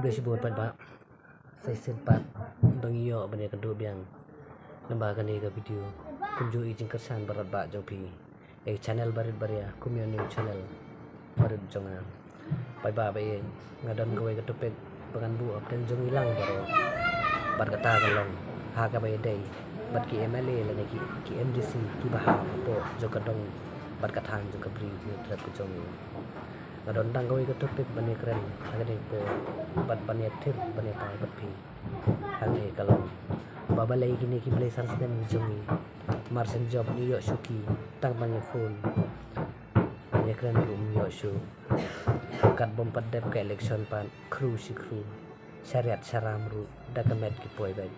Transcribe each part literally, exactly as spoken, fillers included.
Shibun paidbah, sa shisien pat ba ngi ïoh ban ïakynduh biang lyngba kane ka video kumjuh ïa ka jingkyrshan baroh ba jong phi ïa ka channel barit baria kum ïa u new channel barit jong nga. Paidbah ba ïeit, nga don kawei ka topic ba ngan buh hapdeng jong ngi lang baroh. Bad kata ka long ha kaba ïadei bad ki M L A lane ki, ki M D C kiba hap hapoh jong ka dong bad ka thaiñ jong ka Bri Hynñiewtrep ka jong ngi. Nga don tang kawei ka topic ban ïakren ha kane ka por bad ban ïathir ban ïatai bad phi. Hangne ka long ba balei kine ki blei san snem ki jong ngi mar shen jop ngi ïoh shuki tang ban ïa phone. Ban ïakren ruh ym ïoh shuh. Kat bym pat dep ka election pat khru shi khru, shariat sharam ruh da ka met ki poi bad.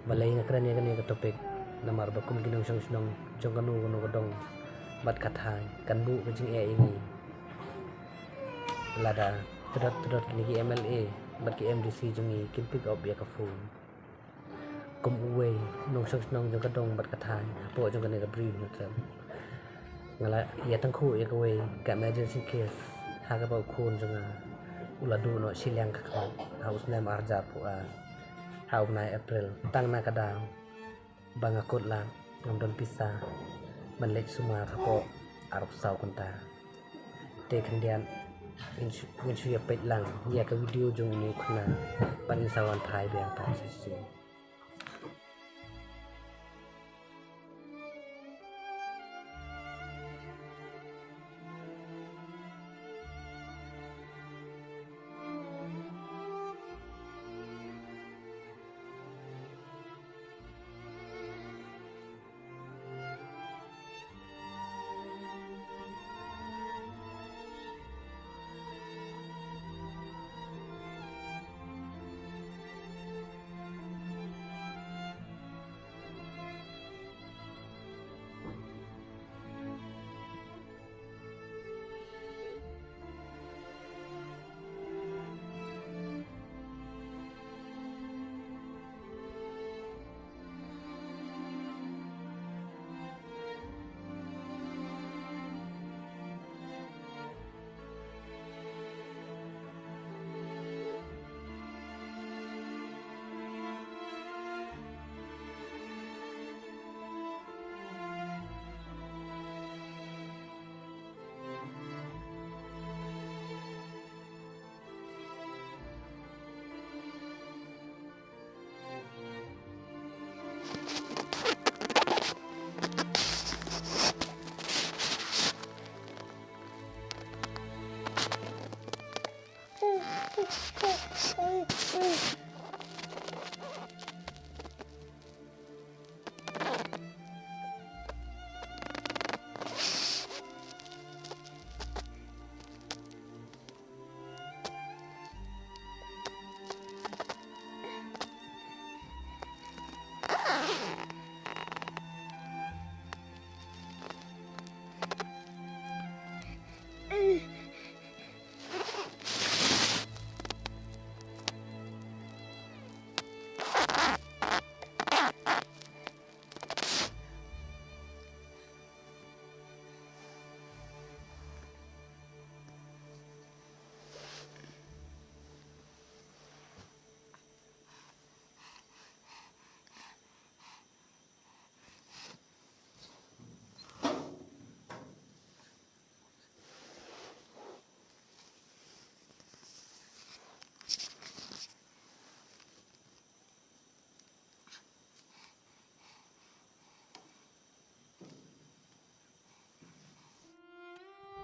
Balei nga kren ïa kane ka topic? Namar ba kum ki nongshong shnong jong kano kano ka dong bad ka thaiñ kan buh ka jingeh ïa ngi lada tdot tdot kine ki M L A bad ki M D C jong ngi kin pick up ïa ka phone. Kum uwei u nongshong shnong jong ka dong bad ka thaiñ hapoh jong kane ka Bri Hynñiewtrep, nga la ïa tyngkhuh ïa kawei ka emergency case ha kaba u khun jong nga u la duh noh shiliang ka khmat ha u snem ar hajar arphew ar ha u bnai April, tang na ka daw ba nga kut lad, ngam don pisa ban leit sumar hapoh arphew saw kynta. Te khyndiat ngin shu, ngin shu ïa peit lang ïa ka video jong une u khynnah bad ngin sa wan phai biang pat sa shisien.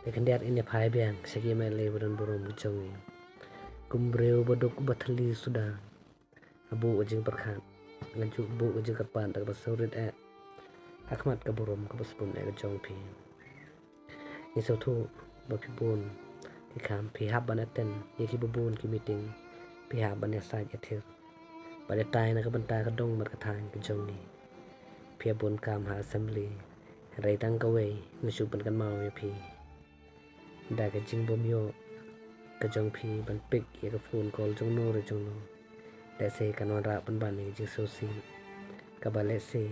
Te khyndiat ngin ïa phai biang sha ki M L A ba don burom ki jong ngi. Kum briew ba duk ba thylli suda, nga buh ka jingpyrkhat, nga ju buh ka jingkyrpad da kaba sngewrit eh ha khmat ka burom kaba sbun eh ka jong phi. Ngi sngewthuh ba phi bun ki kam, phi hap ban attend ïa kiba bun ki meeting, phi hap ban ïasaid ïathir bad ïatai na ka bynta ka dong bad ka thaiñ ka jong ngi. Phi ïa bun kam ha assembly, hynrei tang kawei nga shu pynkynmaw ïa phi. Da ka jingbym ïoh ka jong phi ban pick ïa ka phone call jong no re jong no, lehse kan wanrah pynban ïa ka jingsngewsih kaba lehse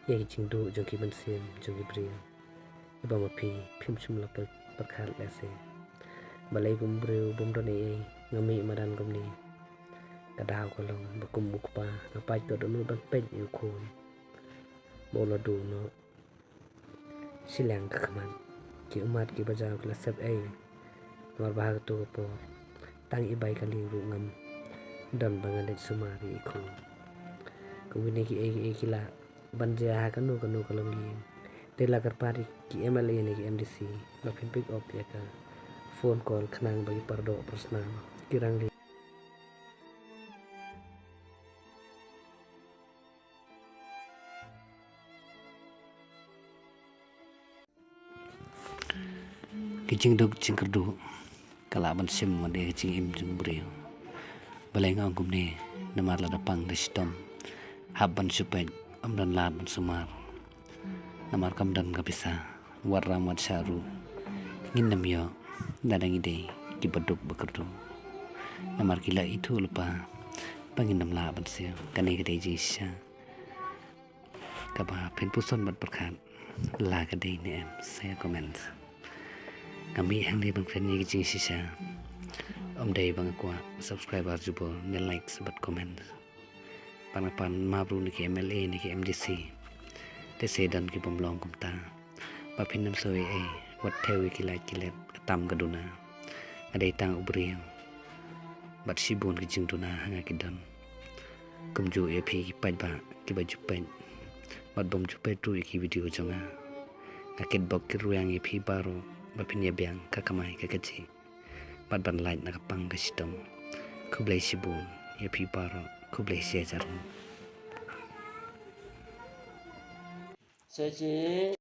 ïa ki jingduh jong ki mynsiem jong ki briew. Ïa ba ma phi phim shym la pyrkhat lehse. Balei kum briew bym don ei ei Nga mih madan kumne. Ka daw ka long ba kum u kpa nga pait ka dohnud ban peit ïa u khun ba u la duh noh shiliang ka khmat. Ki ummat kiba jaw ki la sep ei. Namar ba ha katu ka por tang i bai ka lieng ruh ngam don ba ngan leit sumar ïa i khun. Kumne kiei kiei ki lah ban jia ha kano kano ka longïing. Te la kyrpad ïa ki M L A ne ki M D C ba phin pick up ïa ka phone call khnang ba ki pardoh parsnam ki rangli. Ki jingduk jingkyrduh ka lah ban shim ma dei ka jingim jong u briew. Balei nga ong kumne? Namar lada pang da shitom hap ban shu peit, ym don lad ban sumar. Namar kam don ka pisa, wat ram wat shah ruh ngin nym ïoh lada ngi dei kiba duk ba kyrduh. Namar ki la ithuh lypa ba ngin nym lah ban siew. Kane ka dei jingshisha kaba phin puson bad pyrkhat. La ka dei ne em, sa comment. Nga mih hangne ban kren ïa ki jingshisha. Ym dei ba nga kwah subscriber jubor ne likes bad comment. Bad nga pan map ruh na ki M L A ne ki M D C. Te sa don ki bym long kumta. Ba phin nym soi ei, wat thew ïa ki lait ki let, ka tam ka duna. Nga dei tang u briew bad shibun ki jingduna ha nga ki don. Kumjuh ïa phi ki paidbah kiba ju peit bad bym ju peit ruh ïa ki video jong nga. Nga kitbok kitrwiang ïa phi baroh ba phin ïa biang ka kamai ka kajih bad ban lait na ka pang ka shitom. Khublei shibun ïa phi baroh, khublei shihajar nguh. Sa shi